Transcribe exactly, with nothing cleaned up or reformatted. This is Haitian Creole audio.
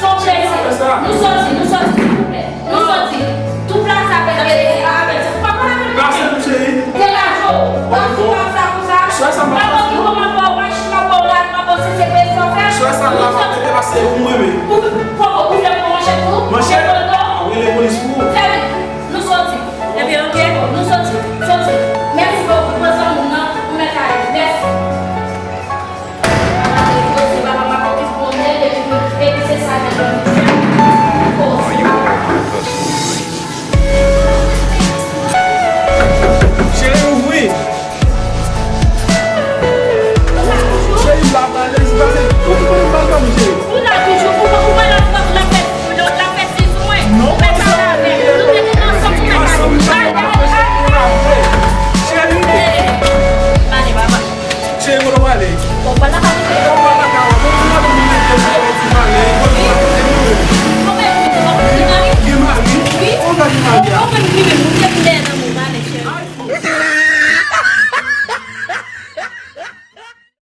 Fon plezi. Nou soti, nou soti, silvouplè. Nou soti. Tou plas avè, avè, avè. Pa pale avè m. Degaje w. W ap di pa sa konsa. Swè sa m ap fè. M ap di w, m ap ba w machin, m ap ba w rad, m ap ba w sese pesi w fè. Swè sa la, m ap mete pase ou mwen menm. Ou,